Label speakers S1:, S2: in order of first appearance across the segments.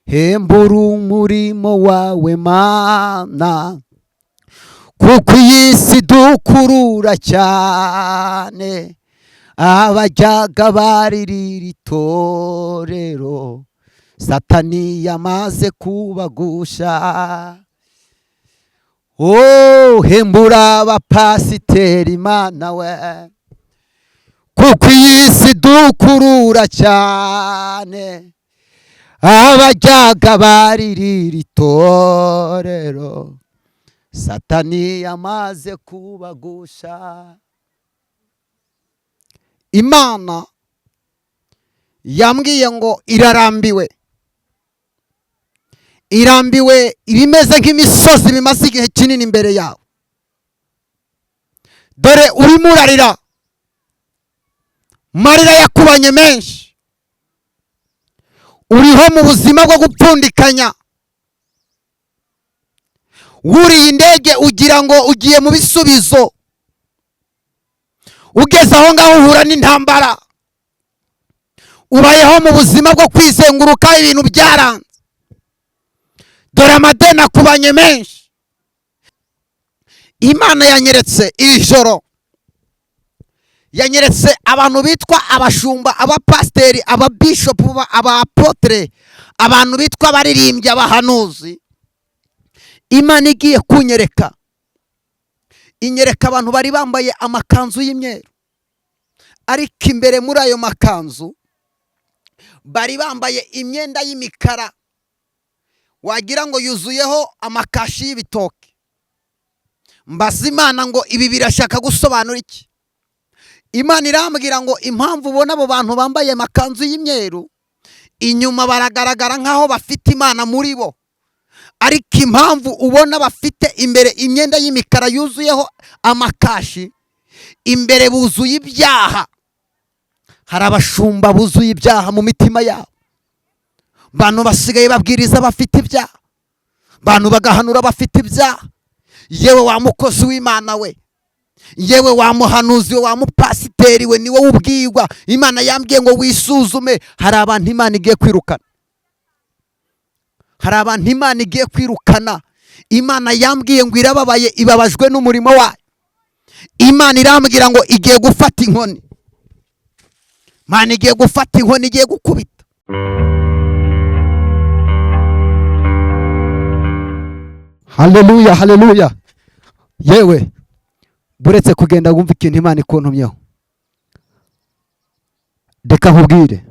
S1: Hembura umurimo wawe Mana, kuko iyi si dukurura cyane. Abajyaga baririra itorero, Satani yamaze kubagusha. Oh, hembura abapasiteri Mana we, kuko iyi si dukurura cyane. Abajyaga baririra itorero, Satani yamaze kubagusha. Imana yambwiye ngo irarambiwe, irambiwe ibimeze nk'imisozi bimaze igihe kinini imbere yawe. Dore urimo urarira, marira yakubanye menshi, uriho mu buzima bwo gupfundikanya. Wuriye indege ugira ngo ugiye mu bisubizo, ugeze aho ngaho uhura n'intambara. Ubayeho mu buzima bwo kwizenguruka, ibintu byaranze. Dore amadeni akubanye menshi. Imana yanyeretse iri joro, yanyeretse abantu bitwa abashumba, abapasiteri, ababishopu, abapotere, abantu bitwa abaririmbyi, abahanuzi. Imana igiye kunyereka, inyereka abantu bari bambaye amakanzu y'imyeru, ariko imbere muri ayo makanzu bari bambaye imyenda y'imikara, wagira ngo yuzuyeho amakashi y'ibitoki. Mbaza Imana ngo ibi birashaka gusobanura iki? Imana irambwira ngo impamvu ubona abo bantu bambaye amakanzu y'imyeru, inyuma baragaragara nk'aho bafite Imana muri bo, ariko impamvu ubona bafite imbere imyenda y'imikara yuzuyeho amakashi, imbere buzuye ibyaha. Hari abashumba buzuye ibyaha mu mitima yabo. Abantu basigaye babwiriza bafite ibyaha, abantu bagahanura bafite ibyaha. Yewe wa mukozi w'Imana we, yewe wa muhanuzi we, wa mupasiteri we, ni wowe ubwirwa. Imana yambwiye ngo wisuzume. Hari abantu Imana igiye kwirukana, hari abantu Imana igiye kwirukana. Imana yambwiye ngo irababaye, ibabajwe n'umurimo wayo. Imana irambwira ngo igiye gufata inkoni, Imana igiye gufata inkoni, igiye gukubita. Haleluya, haleluya. Yewe, buretse kugenda wumva ikintu Imana ikuntumyeho, reka nkubwire.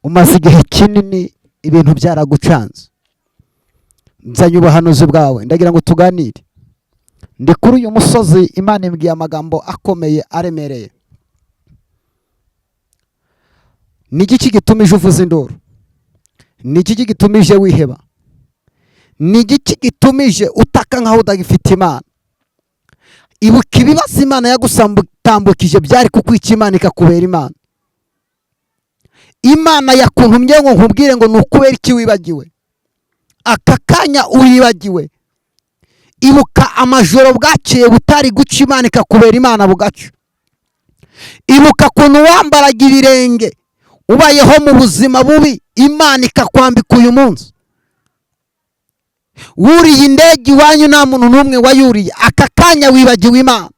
S1: Umaze igihe kinini ibintu byaragucanze. Nzanye ubuhanuzi bwawe, ndagira ngo tuganire. Ndi kuri uyu musozi, Imana imbwiye amagambo akomeye aremereye. Ni igiki gitumije uvuza induru? Ni igiki gitumije wiheba? Ni igiki gitumije utaka nkaho udagifite Imana? Ibuka ibibazo Imana yagutambukije byari kukwica, Imana ikakubera Imana. Imana yakuntumye ngo nkubwire ngo ni ukubera iki wibagiwe aka kanya uribagiwe. Ibuka amajoro bwakeye butari guca, Imana ikakubera Imana bugaca. Ibuka ukuntu wambaraga ibirenge ubayeho mu buzima bubi, Imana ikakwambika uyu munsi. Wuriye indege iwanyu nta muntu n'umwe wayuriye, aka kanya wibagiwe Imana.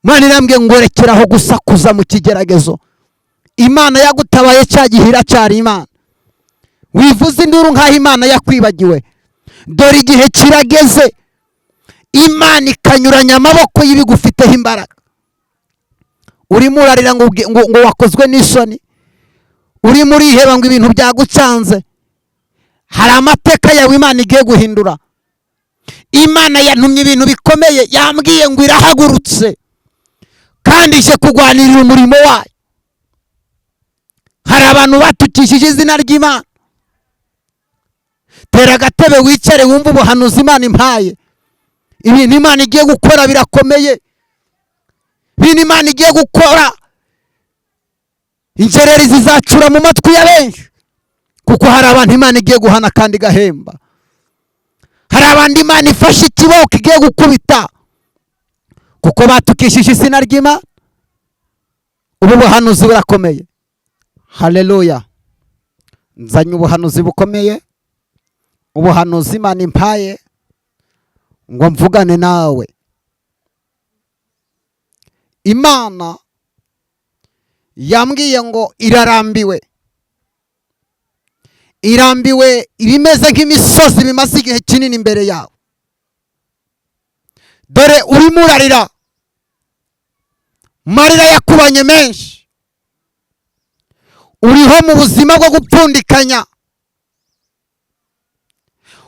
S1: Imana irambwiye ngo rekeraho gusakuza mu kigeragezo. Imana yagutabaye cya gihe iracyari Imana. Wivuze induru nk'aho Imana yakwibagiwe. Dore igihe kirageze Imana ikanyuranya amaboko y'ibigufiteho imbaraga. Urimo urarira ngo wakozwe n'isoni, urimo uriheba ngo ibintu byagucanze. Hari amateka yawe Imana igiye guhindura. Imana yantumye ibintu bikomeye, yambwiye ngo irahagurutse kandi ije kurwanirira umurimo wayo. Hari abantu batukishije izina ry'Imana. Tera agatebe wicare wumve ubuhanuzi Imana impaye. Ibintu Imana igiye gukora birakomeye. Ibintu Imana igiye gukora, injereri zizacura mu matwi ya benshi, kuko hari abantu Imana igiye guhana kandi igahemba. Hari abandi Imana ifashe ikiboko igiye gukubita, kuko batukishije izina ry'Imana. Ubu buhanuzi burakomeye. Haleluya. Nzanye ubuhanuzi bukomeye, ubuhanuzi Imana impaye ngo mvugane nawe. Imana yambwiye ngo irarambiwe, irambiwe ibimeze nk'imisozi bimaze igihe kinini imbere yawe. Dore urimo urarira, marira yakubanye menshi, uriho mu buzima bwo gupfundikanya.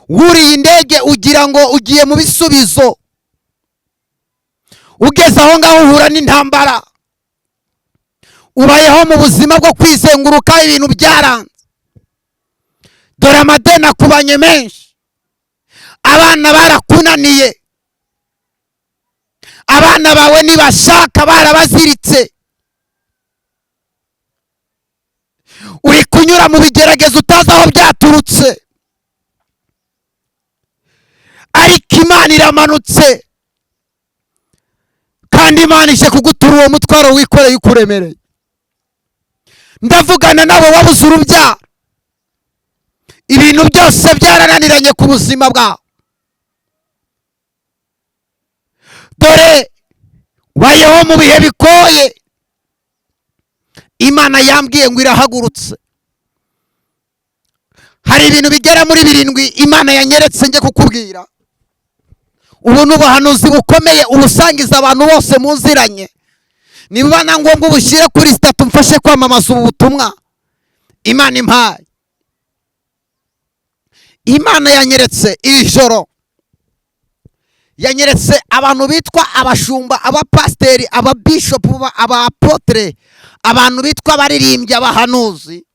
S1: Wuriye indege ugira ngo ugiye mu bisubizo, ugeze aho ngaho uhura n'intambara. Ubayeho mu buzima bwo kwizenguruka, ibintu byaranze. Dore amadeni akubanye menshi, abana barakunaniye, abana bawe nibashaka barabaziritse, uri kunyura mu bigeragezo utazi aho byaturutse, ariko Imana iramanutse, kandi Imana ije kugutura uwo mutwaro wikoreye ukuremereye. Ndavugana nawe wabuze urubyaro, ibintu byose byarananiranye ku buzima bwawe. Dore ubayeho mu bihe bigoye, Imana yambwiye ngo irahagurutse. Hari ibintu bigera muri 7 Imana yanyeretse nge kukubwira. Ubu ni ubuhanuzi bukomeye, ubusangiza abantu bose muziranye. Niba na ngombwa ubushyire kuri sitatu, mfashe kwamamaza ubu butumwa Imana impaye. Imana yanyeretse iri joro, yanyeretse abantu bitwa abashumba, abapasiteri, ababishopu, abapotre, abantu bitwa abaririmbyi, abahanuzi.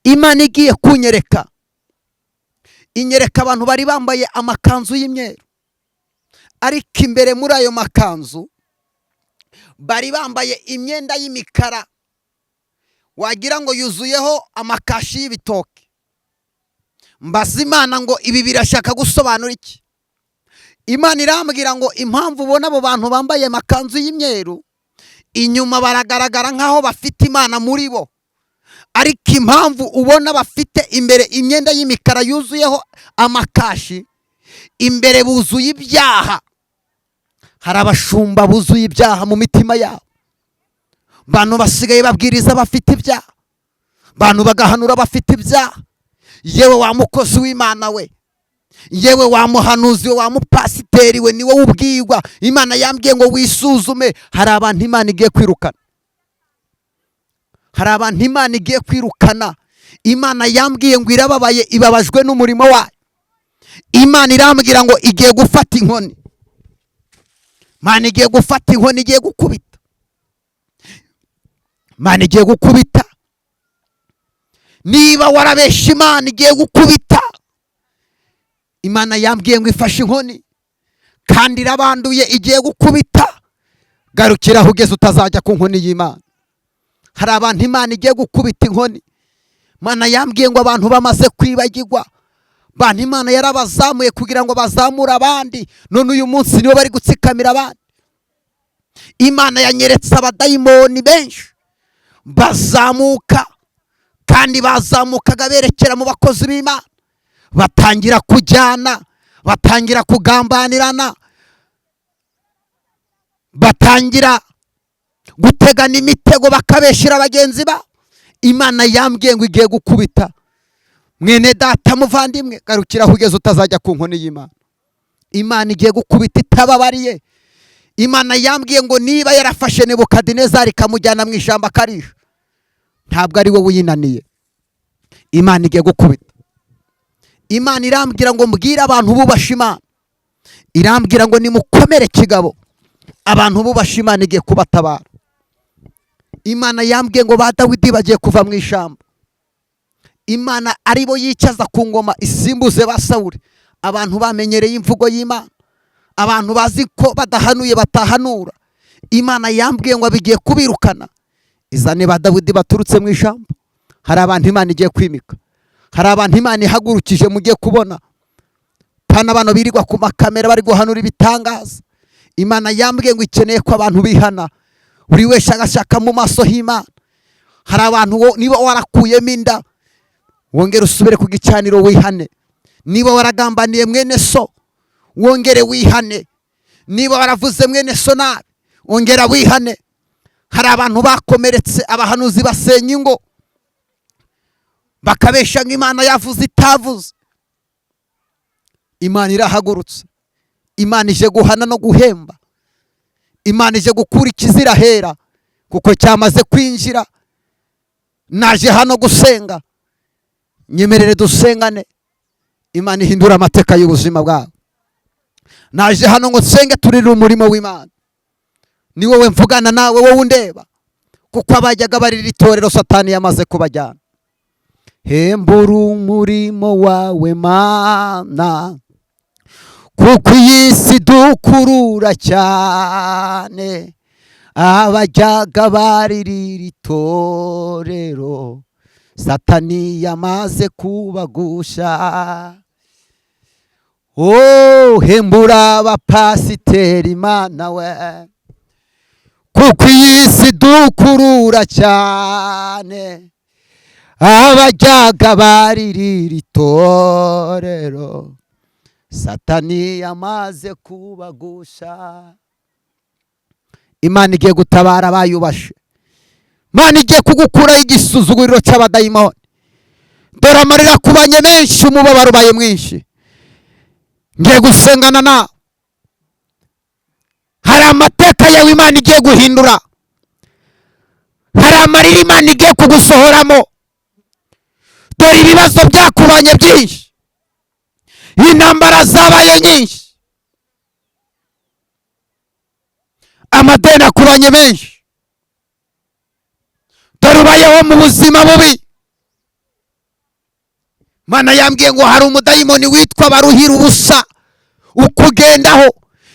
S1: Imana igiye kunyereka, inyereka abantu bari bambaye amakanzu y'imyeru, ariko imbere muri ayo makanzu bari bambaye imyenda y'imikara, wagira ngo yuzuyeho amakashi y'ibitoki. Mbaza Imana ngo ibi birashaka gusobanura iki? Imana irambwira ngo impamvu ubona abo bantu bambaye amakanzu y'imyeru, inyuma baragaragara nk'aho bafite Imana muri bo, ariko impamvu ubona bafite imbere imyenda y'imikara yuzuyeho amakashi, imbere buzuye ibyaha. Hari abashumba buzuye ibyaha mu mitima yabo, bantu basigaye babwiriza bafite ibyaha, bantu bagahanura bafite ibyaha. Yewe wa mukozi w'Imana we, yewe wa muhanuzi we, wa mupasiteri we, ni wowe ubwirwa. Imana yambwiye ngo wisuzume. Hari abantu Imana igiye kwirukana, hari abantu Imana igiye kwirukana. Imana yambwiye ngo irababaye, ibabajwe n'umurimo wayo. Imana irambwira ngo igiye gufata inkoni. Imana igiye gufata inkoni, igiye gukubita. Imana igiye gukubita. Niba warabeshe Imana igiye gukubita. Imana yambwiye ngo ifashe inkoni kandi irabanduye, igiye gukubita. Garukira aho ugeze utazajya ku nkoni y'Imana. Hari abantu Imana igiye gukubita inkoni. Imana yambwiye ngo abantu bamaze kwibagirwa, bantu Imana yarabazamuye kugira ngo bazamure abandi, none uyu munsi nibo bari gutsikamira abandi. Imana yanyeretse abadayimoni benshi bazamuka, kandi bazamukaga berekera mu bakozi b'Imana, batangira kujyana, batangira kugambanirana, batangira gutegana imitego, bakabeshyira bagenzi babo. Imana yambwiye ngo igiye gukubita. Mwene data muvandimwe, garukira aho ugeze utazajya ku nkoni y'Imana. Imana igiye gukubita itababariye. Imana yambwiye ngo niba yarafashe Nebukadinezari ikamujyana mu ishyamba akarisha, ntabwo ari wowe uyinaniye. Imana igiye gukubita. Imana irambwira ngo mbwire abantu bubasha Imana, irambwira ngo nimukomere kigabo, abantu bubasha Imana igiye kubatabara. Imana yambwiye ngo ba Dawidi bagiye kuva mu ishyamba, Imana aribo yicaza ku ngoma isimbuze ba Sawuli. Abantu bamenyereye imvugo y'Imana, abantu bazi ko badahanuye batahanura. Imana yambwiye ngo bigiye kubirukana, izane ba Dawidi baturutse mu ishyamba. Hari abantu Imana igiye kwimika, hari abantu Imana ihagurukije mugiye kubona. Pana bano birirwa ku makamera bari guhanura ibitangaza. Imana yambwiye ngo ikeneye ko abantu bihana, buri wese agashaka mu maso h'Imana. Hari abantu niba warakuyemo inda, Wongere usubire ku gicaniro wihane. Niba waragambaniye mwene so, wongere wihane. Niba waravuze mwene so nabi, wongera wihane. Hari abantu bakomeretse, abahanuzi basenya ingo, bakabesha nk'Imana yavuze itavuze. Imana irahagurutse, Imana ije guhana no guhemba, Imana ije gukura ikizira hera kuko cyamaze kwinjira. Naje hano gusenga, nyemerere dusengane, Imana ihindura amateka y'ubuzima bwawe. Naje hano ngo nsenge, turire umurimo w'Imana. Ni wowe mvugana nawe, wowe undeba, kuko abajyaga barira itorero Satani yamaze kubajyana. Hembura umurimo wawe Mana, kuko iyi si dukurura cyane. Abajyaga baririra itorero Satani yamaze kubagusha. Oh, hembura abapasiteri Mana we, kuko iyi si dukurura cyane. Abajyaga baririra itorero Satani yamaze kubagusha. Imana igiye gutabara abayubashe. Imana igiye kugukuraho igisuzuguriro cy'abadayimoni. Dore amarira akubanye menshi, umubabaro ubaye mwinshi. Ngiye gusengana nawe. Hari amateka yawe Imana igiye guhindura. Hari amarira Imana igiye kugusohoramo. Dore ibibazo byakubanye byinshi, intambara zabaye nyinshi, amadeni akubanye menshi. Dore ubayeho mu buzima bubi. Mana yambwiye ngo hari umudayimoni witwa baruhira ubusa ukugendaho.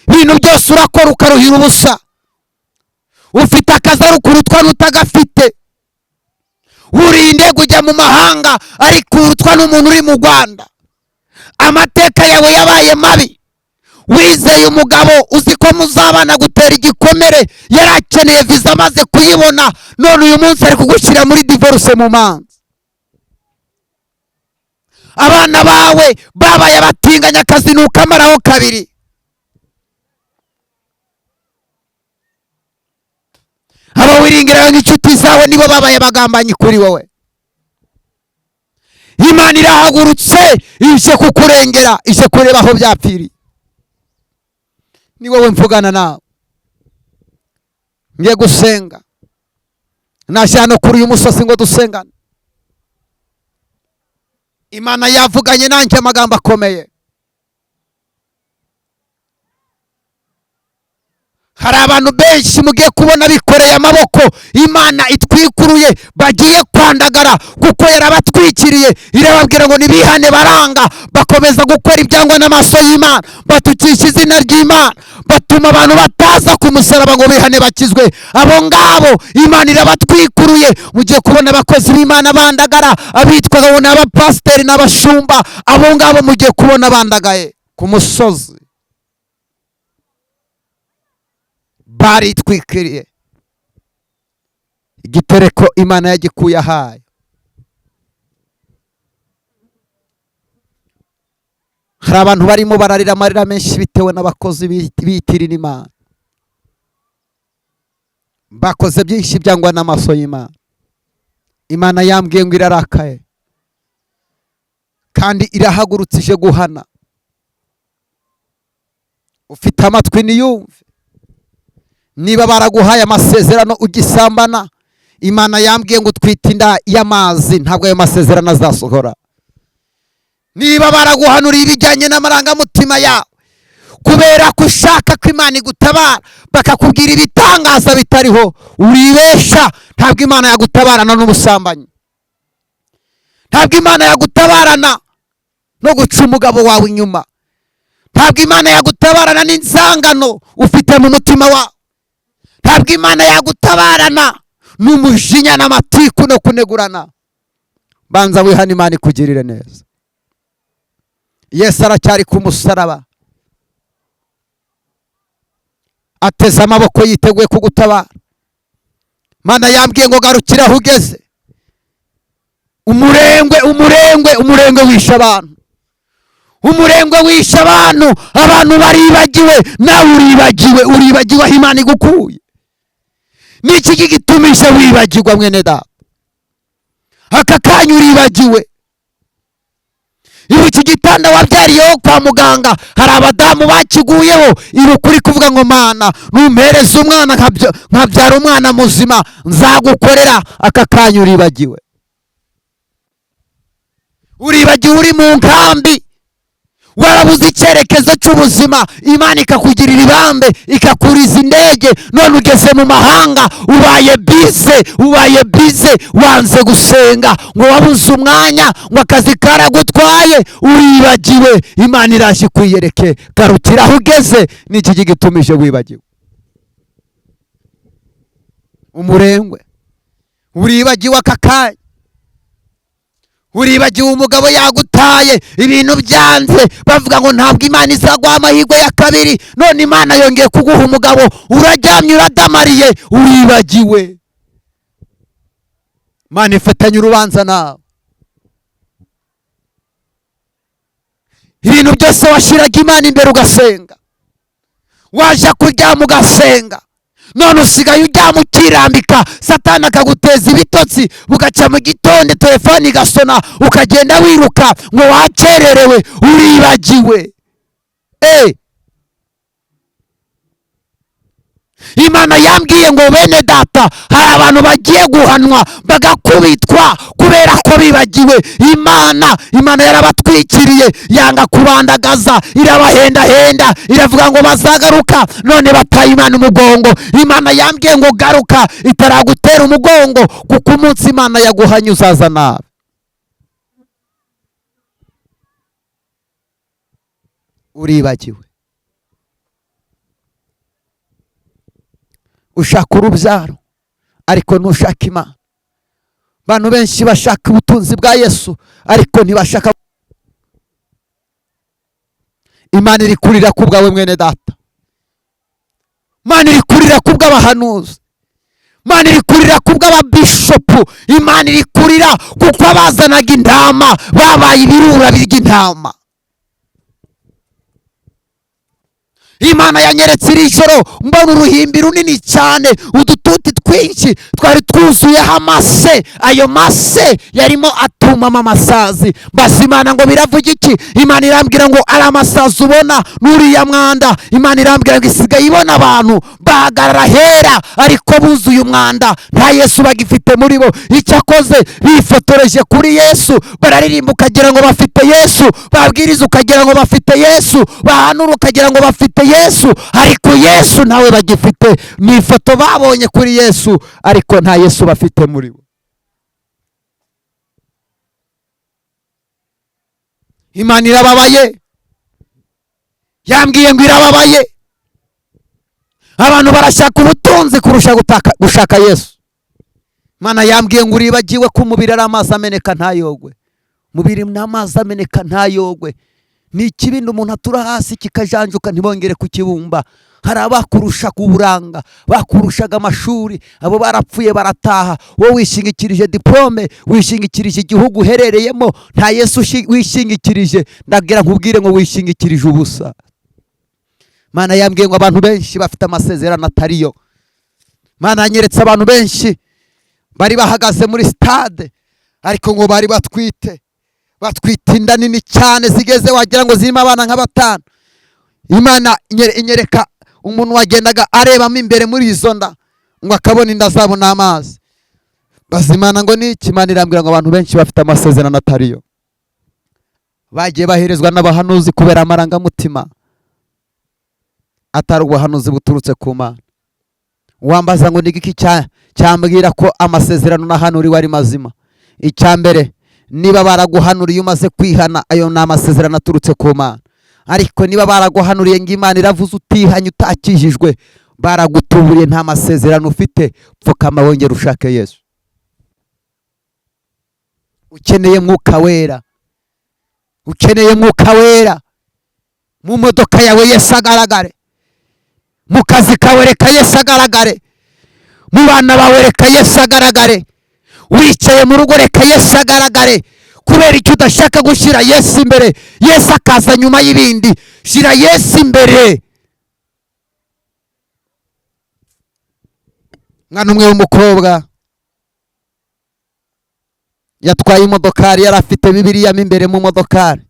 S1: Ibintu byose urakora ukaruhira ubusa. Ufite akazi ariko urutwa n'utagafite. Uriye indege ujya mu mahanga ariko urutwa n'umuntu uri mu Rwanda. Amateka yawe yabaye mabi. Wizeye umugabo uzi ko muzabana gutera igikomere, yari akeneye viza amaze kuyibona, none uyu munsi ari kugushyira muri divorce mu manza. Abana bawe babaye abatinganya, akazi nukamaraho kabiri. Abo wiringiraga nk'inshuti zawe nibo babaye abagambanyi kuri wowe. Imana irahagurutse ije kukurengera, ije kureba aho byapfiriye. Ni wowe mvugana nawe. Ngiye gusenga. Naje hano kuri uyu musozi ngo dusengane. Imana yavuganye nanjye amagambo akomeye. Hari abantu benshi mugiye kubona bikoreye amaboko, Imana itwikuruye, bagiye kwandagara kuko yarabatwikiriye. Irababwira ngo nibihane, baranga, bakomeza gukora ibyangwa n'amaso y'Imana, batukisha izina ry'Imana, batuma abantu bataza ku musaraba ngo bihane bakizwe. Abo ngabo Imana irabatwikuruye. Mugiye kubona abakozi b'Imana bandagara, abitwaga ngo ni abapasiteri n'abashumba, abo ngabo mugiye kubona bandagaye ku musozi, baritwikiriye. Igitereko Imana yagikuye ahayo. Hari abantu barimo bararira amarira menshi bitewe n'abakozi biyitirira Imana. Bakoze byinshi byangwa n'amaso y'Imana. Imana yambwiye ngo irarakaye, kandi irahagurutse ije guhana. Ufite amatwi niyumve. Niba baraguhaye amasezerano ugisambana, Imana yambwiye ngo utwite inda y'amazi, ntabwo ayo masezerano azasohora. Niba baraguhanuriye ibijyanye n'amarangamutima yawe, kubera ko ushaka ko Imana igutabara, bakakubwira ibitangaza bitariho, uribesha. Ntabwo Imana yagutabarana n'ubusambanyi, ntabwo Imana yagutabarana no guca umugabo wawe inyuma, ntabwo Imana yagutabarana n'inzangano ufite mu mutima wawe, ntabwo Imana yagutabarana n'umujinya n'amatiku no kunegurana. Banza wihane, Imana ikugirire neza. Yesu aracyari ku musaraba, ateze amaboko yiteguye kugutabara. Mana yambwiye ngo garukira aho ugeze, Umurengwe, umurengwe, umurengwe wishe abantu, umurengwe wishe abantu. Abantu baribagiwe, nawe uribagiwe, uribagiwe aho Imana igukuye. Niki gitumisha wibagirwa mwene data? Aka kanya uribagiwe. Ibuka igitanda wabyariyeho kwa muganga, hari abadamu bakiguyeho. Ibuka uri kuvuga ngo Mana numpereze umwana nkabyara umwana muzima nzagukorera. Aka kanya uribagiwe, uribagiwe uri mu nkambi, warabuze icyerekezo cy'ubuzima. Imana ikakugirira ibambe, ikakuriza indege, none ugeze mu mahanga, ubaye bize, ubaye bize, wanze gusenga ngo wabuze umwanya, ngo akazi karagutwaye, uribagiwe. Imana iraje ikwiyereke, garukira aho ugeze. Niki gitumije wibagiwe? Umurengwe, uribagiwe aka kanya, uribagiwe umugabo yagutaye, ibintu byanze, bavuga ngo ntabwo Imana izaguha amahirwe ya kabiri, none Imana yongeye kuguha umugabo, uraryamye uradamariye, uribagiwe. Imana ifatanye urubanza nawe. Ibintu byose washiraga Imana imbere ugasenga, waje kuryama ugasenga, none usigaye uryama ukirambika, Satani akaguteza ibitotsi, bugaca mu gitondo telefone igasona, ukagenda wiruka ngo wakererewe, uribagiwe. Imana yambwiye ngo bene data, hari abantu bagiye guhanwa bagakubitwa kubera ko bibagiwe Imana. Imana yarabatwikiriye, yanga kubandagaza, irabahendahenda, iravuga ngo bazagaruka, none bataye Imana umugongo. Imana yambwiye ngo garuka itaragutera umugongo, kuko umunsi Imana yaguhanye uzaza nabi. Uribagiwe, ushaka urubyaro ariko ntushaka Imana. Abantu benshi bashaka ubutunzi bwa Yesu ariko ntibashaka Imana. Iri kurira ku bwawe mwene data. Imana iri kurira ku bw'abahanuzi. Imana iri kurira ku bw'ababishopu. Imana iri kurira kuko abazanaga intama babaye ibirura birya intama. Imana yanyeretse iri joro mbona uruhimbi runini cyane, udututi twinshi twari twuzuyeho amase. Ayo mase yarimo atumama amasazi. Mbaza Imana ngo biravuga iki? Imana irambwira ngo ari amasazi ubona n'uriya mwanda. Imana irambwira ngo isigaye ibona abantu bahagarara hera ariko buzuye umwanda, nta Yesu bagifite muri bo. Icyakoze bifotoreje kuri Yesu, bararirimba ukagira ngo bafite Yesu, babwiriza ukagira ngo bafite Yesu, bahanura ukagira ngo bafite Yesu, ariko Yesu nawe bagifite. Ni ifoto babonye kuri Yesu ariko nta Yesu bafite muri bo. Imana irababaye, yambwiye ngo irababaye. Abantu barashaka ubutunzi kurusha gushaka Yesu. Imana yambwiye ngo uribagiwe ko umubiri ari amazi ameneka ntayogwe. Umubiri ni amazi ameneka ntayogwe. Ni ikibindi umuntu atura hasi kikajanjuka ntibongere kukibumba. Hari abakurusha uburanga, bakurushaga amashuri, abo barapfuye barataha. Wowe wishingikirije diplome, wishingikirije igihugu uherereyemo, nta Yesu wishingikirije. Ndagira nkubwire ngo wishingikirije ubusa. Imana yambwiye ngo abantu benshi bafite amasezerano atariyo. Imana yanyeretse abantu benshi bari bahagaze muri stade ariko ngo bari batwite, batwite inda nini cyane zigeze wagira ngo zirimo abana nka batanu. Imana inyereka umuntu wagendaga arebamo imbere muri izo nda ngo akabona inda zabo n'amazi. Baza Imana ngo niki? Imana irambwira ngo abantu benshi bafite amasezerano atariyo, bagiye baherezwa n'abahanuzi kubera amarangamutima atari ubuhanuzi buturutse ku Mana. Wambaza ngo nigiki cyambwira ko amasezerano nahanuriwe ari mazima? Icya mbere, niba baraguhanuriye umaze kwihana, ayo ni amasezerano aturutse ku Mana. Ariko niba baraguhanuriye ngo Imana iravuze utihanye utakijijwe, baragutuburiye, nta masezerano ufite, pfukama wongere ushake Yesu. Ukeneye Mwuka Wera, ukeneye Mwuka Wera. Mu modoka yawe Yesu agaragare, mu kazi kawe reka Yesu agaragare, mu bana bawe reka Yesu agaragare. Wicaye mu rugo, reka Yesu agaragare. Kubera icyo udashaka gushyira Yesu imbere, Yesu akaza nyuma y'ibindi. Shyira Yesu imbere. Mwana umwe w'umukobwa yatwaye imodokari, yari afite Bibiliya mo imbere mu modokari.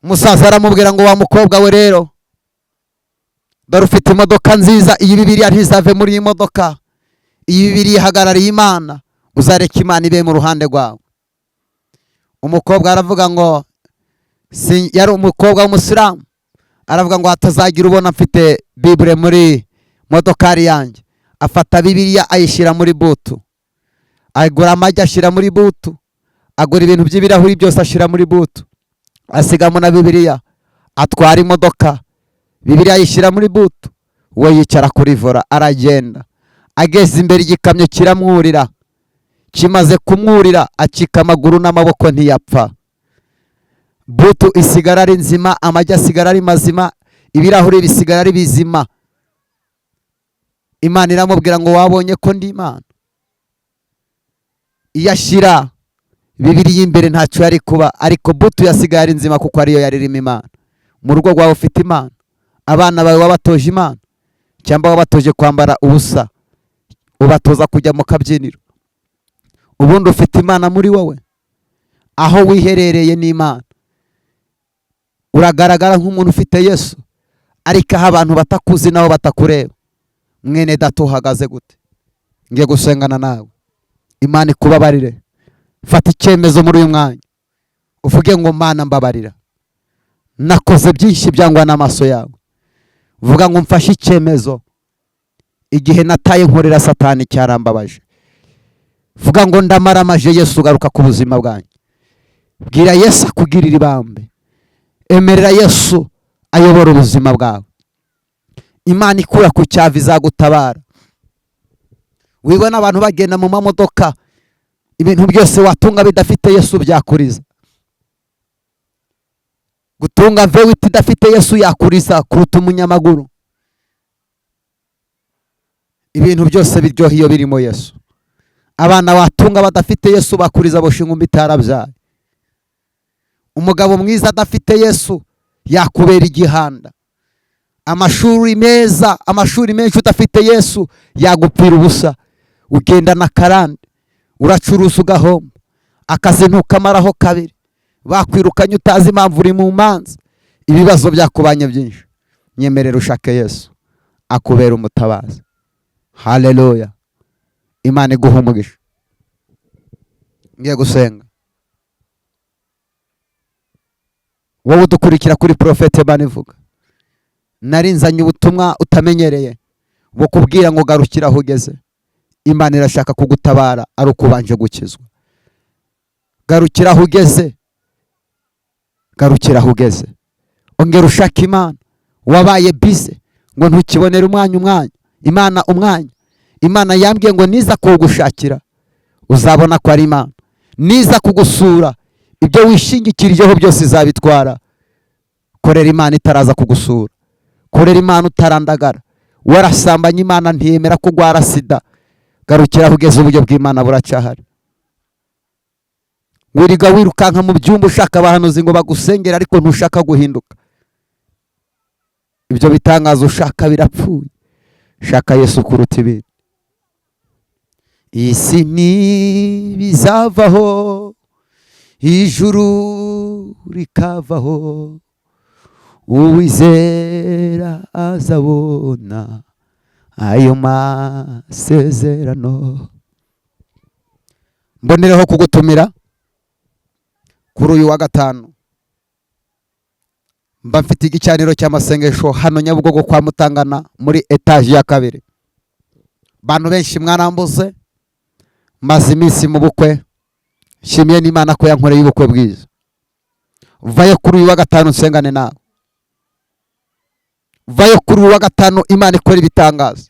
S1: Umusaza aramubwira ngo: "Wa mukobwa we rero, dore ufite imodoka nziza, iyi Bibiliya ntizave muri iyi modoka. Iyi Bibiliya ihagarariye Imana, uzareka Imana ibe mu ruhande rwawe." Umukobwa aravuga ngo, yari umukobwa w'umusilamu, aravuga ngo hatazagira ubona mfite Bible muri modokari yanjye. Afata Bibiliya ayishyira muri boot, agura amagi ashyira muri boot, agura ibintu by'ibirahuri byose ashyira muri boot, asigamo na Bibiliya. Atwara imodoka, Bibiliya ayishyira muri boot, we yicara kuri volant, aragenda. Ageze imbere, igikamyo kiramwurira. Kimaze kumwurira, acika amaguru n'amaboko, ntiyapfa. Boot isigara ari nzima, amagi asigara ari mazima, ibirahuri bisigara ari bizima. Imana iramubwira ngo: "Wabonye ko ndi Imana?" Iyo ashyira Bibiliya imbere ntacyo yari kuba, ariko boot yasigaye ari nzima kuko ariyo yari irimo Imana. Mu rugo rwawe ufite Imana? Abana bawe wabatoje Imana, cyangwa wabatoje kwambara ubusa, ubatoza kujya mu kabyiniro? Ubundi ufite Imana muri wowe? Aho wiherereye n'Imana uragaragara nk'umuntu ufite Yesu, ariko aho abantu batakuzi nabo batakureba, mwene data, uhagaze gute? Ngiye gusengana nawe, Imana ikubabarire. Fata icyemezo muri uyu mwanya, uvuge ngo: "Mana, mbabarira, nakoze byinshi byangwa n'amaso yawe." Vuga ngo: "Mfashe icyemezo, igihe nataye nkorera Satani cyarambabaje." Vuga ngo: "Ndamaramaje, Yesu, ugaruka ku buzima bwanjye." Bwira Yesu akugirira ibambe. Emerera Yesu ayobora ubuzima bwawe. Imana ikura ku cyavu izagutabara. Wibona abantu bagenda mu mamodoka, ibintu byose watunga bidafite Yesu byakuriza. Gutunga V8 idafite Yesu yakuriza kuruta umunyamaguru. Ibintu byose biryoha iyo birimo Yesu. Abana watunga badafite Yesu bakuriza, bosha ingumbi itarabyaye. Umugabo mwiza adafite Yesu yakubera igihanda. Amashuri meza, amashuri menshi, udafite Yesu yagupfira ubusa. Ugendana karande, uracuruza ugahomba, akazi ntukamaraho kabiri, bakwirukanye utazi impamvu, uri mu manza, ibibazo byakubanye byinshi. Nyemerera ushake Yesu akubera umutabazi. Haleluya! Imana iguha umugisha. Ngiye gusenga. Wowe udukurikira kuri Porofete Manivuga, narinzanye ubutumwa utamenyereye bukubwira ngo garukira aho ugeze. Imana irashaka kugutabara ari uko ubanje gukizwa. Garukira aho ugeze, garukira aho ugeze, ongera ushaka Imana. Wabaye bize ngo ntukibonere umwanya Imana umwanya. Imana yambwiye ngo niza kuwugushakira uzabona ko ari Imana. Niza kugusura, ibyo wishingikirijeho byose izabitwara. Korera Imana itaraza kugusura, korera Imana utarandagara. Warasambanye, Imana ntiyemera ko urwara sida. Garukira aho ugeze, uburyo bw'Imana buracyahari. Wirirwa wirukanka mu byumba ushaka abahanuzi ngo bagusengere, ariko ntushaka guhinduka. Ibyo bitangaza ushaka birapfuye. Shaka Yesu kuruta ibindi. Isi ntibizavaho, ijuru rikavaho, uwizera azabona ayo masezerano. Mbonereho kugutumira kuri uyu wa gatanu, mba mfite igicaniro cy'amasengesho hano Nyabugogo kwa Mutangana muri etaje ya kabiri. Bantu benshi mwarambuze, maze iminsi mu bukwe. Nshimiye n'Imana ko yankoreye ubukwe bwiza. Vayo kuri uyu wa gatanu nsengane nawe. Vayo kuri uyu wa gatanu, Imana ikora ibitangaza.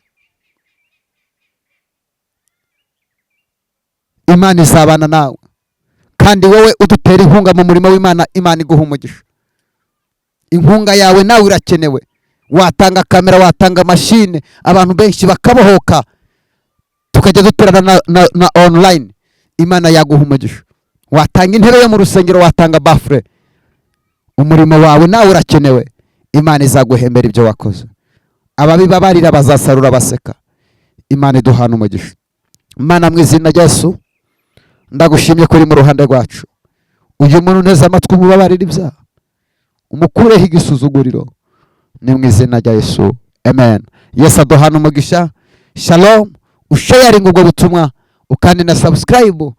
S1: Imana izabana nawe. Kandi wowe udutera inkunga mu murimo w'Imana, Imana iguha umugisha. Inkunga yawe nawe irakenewe. Watanga kamera, watanga mashine, abantu benshi bakabohoka. Tukajya duterana na online. Imana yaguha umugisha. Watanga intebe yo mu rusengero, watanga baffle. Umurimo wawe nawe urakenewe. Imana izaguhembera ibyo wakoze. Ababibabarira bazasarura baseka. Imana iduhana umugisha. Imana, mu izina rya Yesu, ndagushimye kuri mu ruhande rwacu. Uyu muntu nteze amatwi, umubabarira ibyaha, umukureho igisuzuguriro. Ni mu izina rya Yesu, amen. Yesu aduhana umugisha. Shalom. Usharinga ubwo butumwa, ukandi na subscribe,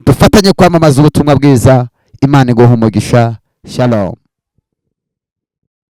S1: dufatanye kwamamaza ubutumwa bwiza. Imana iguha umugisha. Shalom.